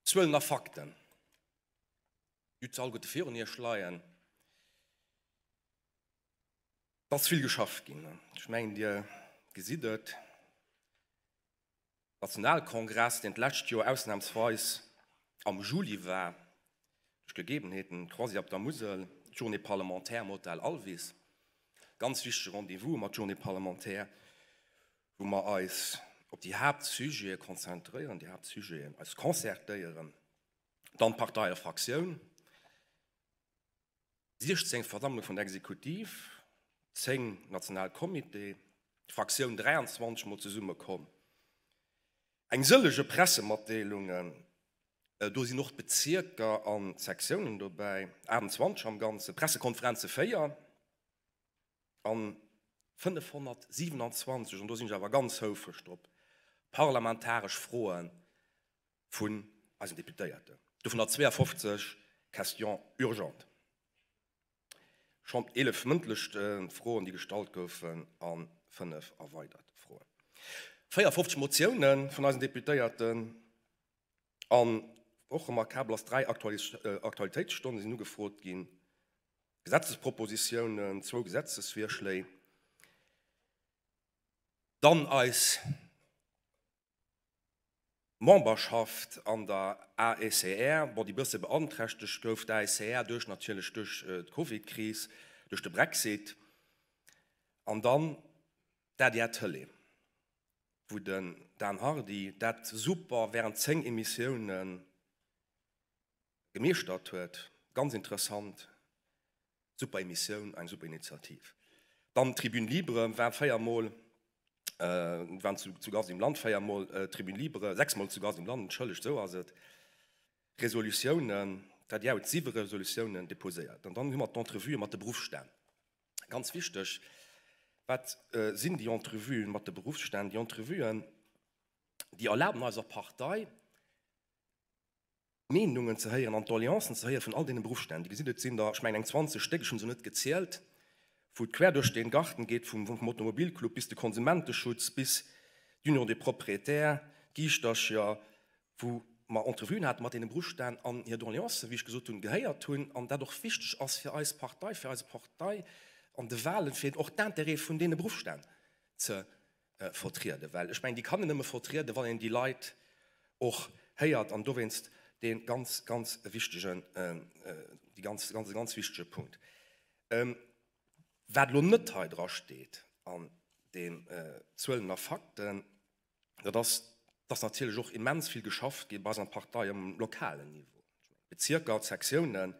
Zuelen a Fakten, déi hutt se alleguerte virun Iech leien. Et ass vill geschafft ginn. Ech mengen, Dir gesitt et. Nationalkongress, deen d'lescht Joer ausnahmsweis am Juli war, duerch Gegebenheeten, d'Croisière op der Musel, d'Journée parlementaire am Hotel Alvis, ganz wichtege Rendez-vous mat Journée parlementaire, wou mer eis op déi Haaptsujete konzentréieren, déi Haaptsujeten eis concertéieren, dann d'Partei a Fraktioun, 16 Versammlung vun der Exekutiv, 10 National Comité, d'Fraktioun 23 mol zesumme komm, eng sëllege Pressematdeelungen, do sinn och d'Bezierker an d'Sektiounen dobäi, 28 am Ganzen, Pressekonferenze 4 an 527, an do sinn ech awer ganz houfreg drop, parlamentaresch Froen vun eisen Deputéierten, dovunner 52 Questions urgentes, schonn 11 mëndlech Froen, déi gestallt goufen, a 5 erweidert Froen. 54 Motioune vun eisen Deputéierten an och remarkabel ass, 3 Aktualitéitsstonne sinn ugefrot ginn, Gesetzespropositiounen, zwou Gesetzesvirschléi, dann eis Memberschaft an der AECR, bon, déi bësse beanträchtegt gouf, d'AECR duerch natierlech duerch d'Covidkris, duerch de Brexit an dann d'ADR Tëlee, wou den Dan Hardy dat super während 10 Emissiounen gemeeschtert huet. Ganz interessant. Super Emissioun, eng super Initiativ. Dann Tribune Libre war 4 mol, waren zu zu Gast im Land, 4 mol Tribune Libre, 6 mol zu Gast im Land, entschëllegt, esou ass et. Resolutiounen, d'ADR huet 7 Resolutiounen deposéiert. An dann hu mer d'Entrevuë mat de Beruffsstänn. Ganz wichteg, wat sinn déi Entrevuë mat de Beruffsstänn? Déi Entrevuen, déi erlaben eiser Partei, Meenungen ze héieren an d'Doleancen ze héiere vun all deene Beruffsstänn. Dir gesitt, et sinn der, ech mengen, eng 20 Stéck, ech hu se net gezielt, wou et quer duerch dee Garten geet, vum Automobilclub bis de Konsumenteschutz, bis d'Union des propriétaires, d'Giischtercher, wou mer Entrevuen hate mat deene Beruffsstänn an hir Doleancen, wéi ech gesot hunn, gehéiert hunn an dat och wichteg ass fir eis Partei, fir eise Partei an de Wahlen, fir och d'Intérêt vun deene Beruffsstänn ze vertrieden, well ech mengen, déi kann een nëmme vertrieden, wann een déi Leit och héiert, an dowéinst dee ganz, ganz wichtegen, dee ganz, ganz, ganz wichtege Punkt. Wat elo net hei dra steet an den Zuelen a Fakten, dat ass, dass natierlech och immens vill geschafft gi bei eiser Partei um lokalen Niveau, d'Bezierker, d'Sektiounen,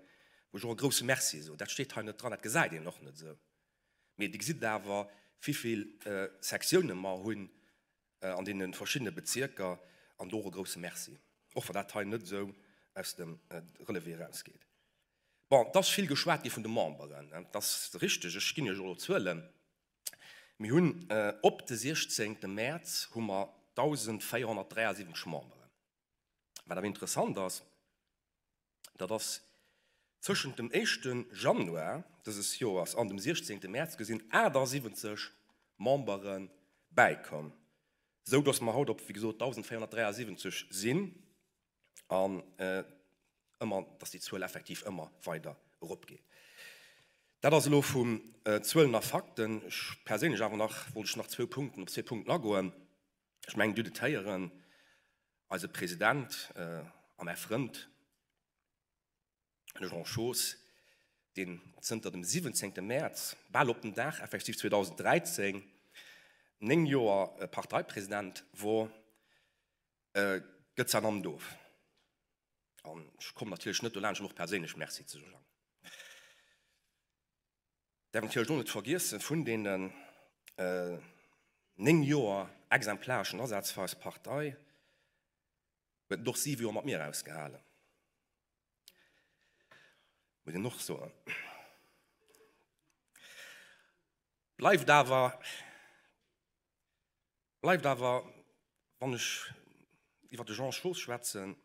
wou ech och e grouse Merci soen. Dat steet hei net dran, dat gesäit een och net esou. Mee Dir gesitt awer, wivill Sektioune mer hunn an deene verschiddene Bezierker. An do och e grouse Merci, och wann dat hei net esou aus dem Relevé erausgeet. Bon, et ass vill geschwat gi vun de Memberen. Dat ass richteg, ech ginn Iech och elo Zuelen. Mir hunn op de 16. Mäerz hu mer 1.473 Memberen. Wat awer interessant ass, dat ass, Tëschent dem éischte Januar dëses Joers an dem 16. Mäerz gesinn 78 Membere bäikomm, sou datt mer haut op, wéi gesot, 1.473 sinn an ëmmer, datt déi Zuel effektiv ëmmer weider eropgeet. Dat ass elo vun Zuelen a Fakten. Ech perséinlech awer nach, wollt ech nach zwou Punkten, op zwee Punkten agoen. Ech mengen, Dir hutt et héieren, eise President a mäi Frënd, de Jean Schoos, deen zënter dem 17. Mäerz, bal op den Dag effektiv 2013, 9 Joer Parteipresident wor, gëtt säin Amt of. An ech kommen natierlech net dolaanscht, em och perséinlech Merci ze soen. Däerf natierlech och net vergiessen, vun deenen 9 Joer exemplareschen Asaz fir eis Partei huet en och 7 Joer mat mir ausgehalen, muss een och soen. Bleift awer, bleift awer, wann ech iwwer de Jean Schoos schwätzen,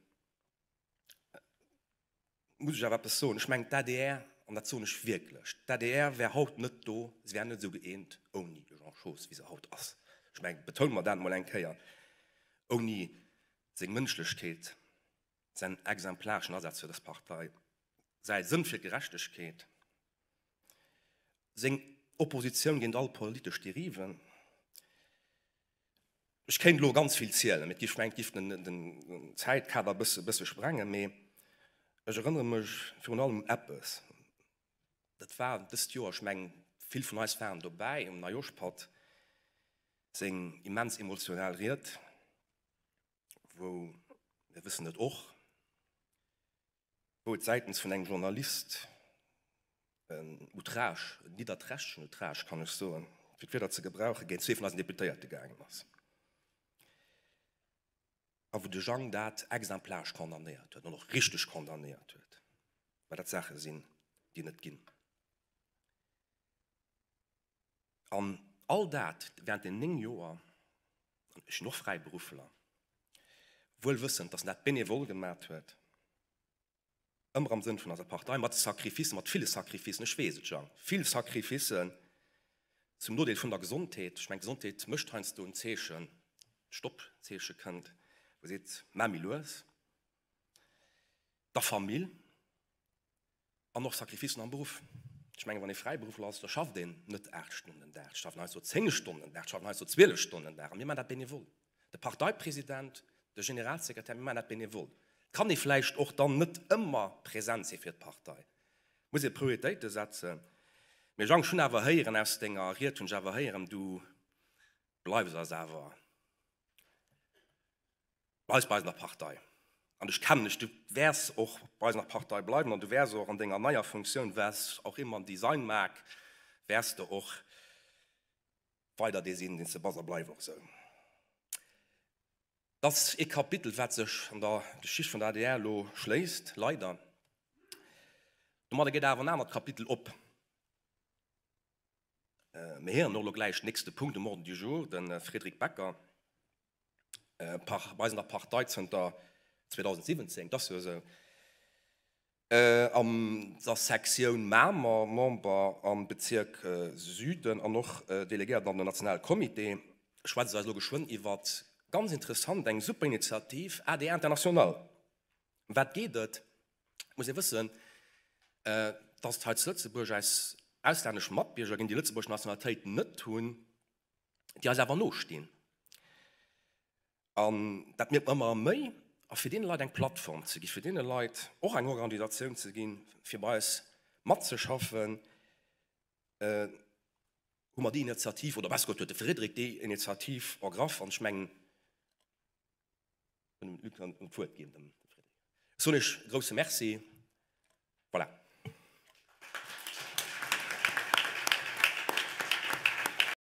muss ech awer eppes soen, Ech mengen, d'ADR, an dat soen ech wierklech, d'ADR wär haut net do, se wär net esou gëeent ouni de Jean Schoos, wéi se haut ass. Ech mengen, betoune mer dat emol eng Kéier, ouni seng Mënschlechkeet, Säin exemplareschen Asaz fir dës Partei, säi Sënn fir d'Gerechtegkeet, seng Oppositioun géint all politesch Deriven. Ech kéint elo ganz vill zielen, mee et giff, mengen, et giff den Zäitkader e bësse, bësse sprengen, mee ech erënnere mech virun allem un eppes, dat war dëst Joer, ech mengen, vill vun eis waren dobäi um Neijooschpatt, seng immens emotional Ried, wou, mir wëssen et och, wou et säitens vun engem Journalist en Outrage, en nidderträchtegen Outrage, kann ech soen, fir d'Wierder ze gebrauchen, géint zwee vun eisen Deputéierte gaangen ass a wou de Jang dat exemplaresch condamnéiert huet an och richteg condamnéiert huet, well dat Saache sinn, déi net ginn. An all dat während den 9 Joer, an ech sinn och Fräiberuffler, wuel wëssend, dass en dat bénévol gemat huet, ëmmer am Sënn vun eiser Partei, mat Sacrificen, mat ville Sacrificen, ech weess et, Jang, vill Sacrificen zum Nodeel vun der Gesondheet. Ech mengen, d'Gesondheet mécht heiansdo en Zeechen, d'Stopp-Zeeche kënnt, wou seet, Maach méi lues. Der Famill an och Sacrificen am Beruff. Ech mengen, wann ee Fräiberuffler ass, da schafft een net 8 Stonnen den Dag, et schaffen heiansdo 10 Stonnen den Dag, et schaffen heiansdo 12 Stonnen den Dag a mir maachen dat benevol. De Parteipresident, de Generalsekretär, mir maachen dat benevol. Et kann ee vläicht och dann net ëmmer present si fir d'Partei, et muss ee Prioritéite setzen. Mee Jang, ech hunn awer héieren, aus denger Ried hunn ech awer héieren, du bleifs eis awer. Bleifs bei eiser Partei. An ech kennen dech, du wäers och bei eiser Partei bleiwen an du wäers och an denger neier Funktioun, was auch immer déi sein mag, wäers de och weider dee sinn, deen s de bass a bleif och esou. Dat ass ee Kapitel, wat sech an der Geschicht vun der adr elo schléisst, leider. Domadder geet awer en anert Kapitel op. Mir héieren och elo gläich nächste Punkt um Ordre du jour, de Frédéric Becker. Bei eis an der Partei zënter 2017, et ass jo esou, an der Sektioun Mamer Member am Bezierk Süden an och Delegéierten an den Nationale Comité, schwätzt eis elo geschwënn iwwert, ganz interessant, eng super Initiativ, ADR International. Ëm wat geet et? Et muss ee wëssen, dass et hei zu Lëtzebuerg eis auslännesch Matbierger ginn, déi lëtzebuergesch Nationalitéit net hunn, déi eis awer nostinn. An dat mierkt mer ëmmer méi. A fir deene Leit eng Plattform ze ginn, fir deene Leit och eng Organisatioun ze ginn, fir bei eis matzeschaffen, hu mer déi Initiativ, oder besser gesot huet de Frédéric déi Initiativ ergraff. An ech mengen, dem Luc kann d'Wuert ginn, dem Frédéric. Ech soen Iech e grouse Merci.